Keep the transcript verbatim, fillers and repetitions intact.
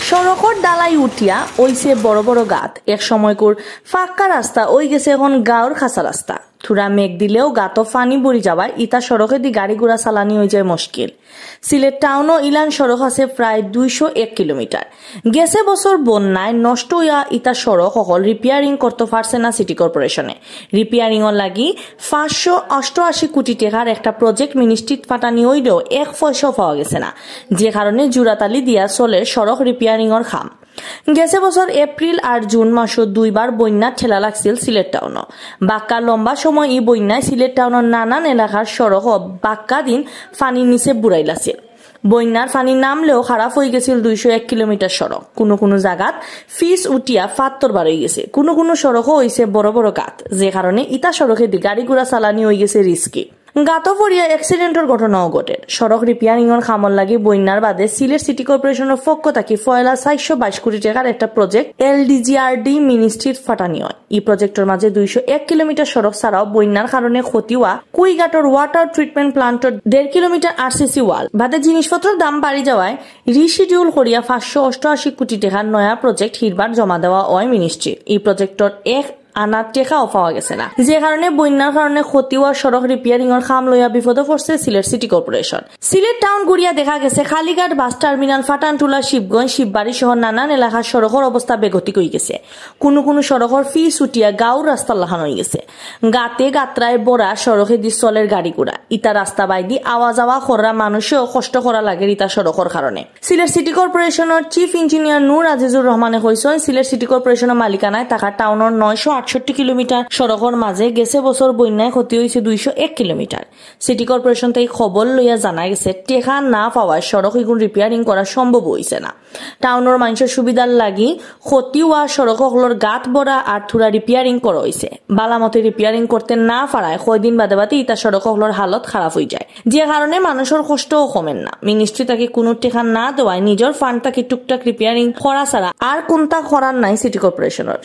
সড়কর ডালাই উঠিয়া অইছে বড় বড় গাত। এক সময়কুর ফাক্কা রাস্তা অইগেছে এখন গাউর খাসা রাস্তা। থুড়া মেঘ দিলেও গাতো ফানি ভরি যাওয়ায় ইতা সড়কেদি গাড়ি ঘোড়া চালানি অইযায় মুশকিল। সিলেট টাউনো ইলান সড়ক আছে প্রায় দুইশো এক কিলোমিটার। গেছে বছর বন্যায় নষ্ট অইয়া ইতা সড়ক অকল repairing করতো পারছে না সিটি কর্পোরেশনে। Repairingর লাগি পাঁচশো অষ্টআশি কোটি টেকার একটা project ministryত পাঠানি অইলেও এক পয়সাও পাওয়া গেছে না, যে কারণে জুরাতালি দিয়া চলের সড়ক repairingর কাম। গেছে বছর এপ্রিল আর জুন মাসো দুইবার বন্যার ঠেলা লাগছিল সিলেট টাউনো। বাক্কা লম্বা সময় ই বন্যায় সিলেট টাউনর নানান এলাকার সড়কও বাক্কা দিন ফানির নিচে বুড়াইলাছিল। বন্যার ফানি নামলেও খারাপ অইগেছিল দুইশো এক কিলোমিটার সড়ক। কুনু কুনু জাগাত ফিস উঠিয়া ফাত্তর বার অইগেছে। কুনু কুনু সড়কও অইছে বড় বড় গাত, যে কারণে ইতা সড়কেদি গাড়ি ঘোড়া চালানি অইগেছে risky। গাতো পড়িয়া accidentর ঘটনাও ঘটের। সড়ক repairingর কামর লাগি বন্যার বাদে সিলেট সিটি কর্পোরেশনর পক্ষ থাকি পয়লা চারশো বাইশ কোটি টেকার একটা project এলডিজিআরডি ministryত পাঠানি অয়। ই projectর মাঝে দুইশো এক কিলোমিটার সড়ক ছাড়াও বন্যার কারণে ক্ষতি অওয়া কুইঘাটর water treatment plantর দেড় কিলোমিটার আরসিসি wall বাদে জিনিসপত্রর দাম বাড়ি যাওয়ায় reschedule করিয়া পাঁচশো অষ্টআশি কোটি টেকার নয়া project হিরবার জমা দেওয়া অয় ministryর। ই projectর এক আনা টেকাও পাওয়া গেছে না, যে কারণে বন্যার কারণে ক্ষতি অওয়া সড়ক repairingর কাম লইয়া বিপদো পড়ছে সিলেট সিটি কর্পোরেশন। সিলেট টাউন ঘুরিয়া দেখা গেছে কালীঘাট বাস টার্মিনাল, ফাটানটুলা, শিবগঞ্জ, শিববাড়ি সহ নানান এলাকার সড়কর অবস্থা বেগতিক অইগেছে। কুনু কুনু সড়কর ফিস উঠিয়া গাউর রাস্তার লাখান অইগেছে। গাতে গাত্রায় ভরা সড়কেদি চলের গাড়ি ঘোড়া। ইতা রাস্তা বাইদি আওয়া যাওয়া কররা মানুষেও কষ্ট করা লাগের ইতা সড়কর কারণে। সিলেট সিটি কর্পোরেশনর Chief Engineer নূর আজিজুর রহমানে কইছইন, সিলেট সিটি কর্পোরেশনর মালিকানায় থাকা টাউনর নয়শো আটষট্টি কিলোমিটার সড়কর মাঝে গেছে বছর বন্যায় ক্ষতি অইছে দুইশো এক কিলোমিটার। সিটি কর্পোরেশন থাকি খবর লইয়া জানা গেছে, টেকা না পাওয়ায় সড়ক ইগুন repairing করা সম্ভব অইছে না। টাউনর মানষর সুবিধার লাগি ক্ষতি অওয়া সড়ক অকলর গাত ভরা আর থুড়া repairing করা অইছে। বালামতে repairing করতে না পারায় কয়দিন বাদে বাদে ইতা সড়ক অকলর হালত খারাপ অইযায়, যে কারণে মানুষর কষ্টও কমের না। ministry থাকি কুনু টেকা না দেওয়ায় নিজর fund থাকি টুকটাক repairing করা ছাড়া আর কুন্তা করার নাই সিটি কর্পোরেশনর।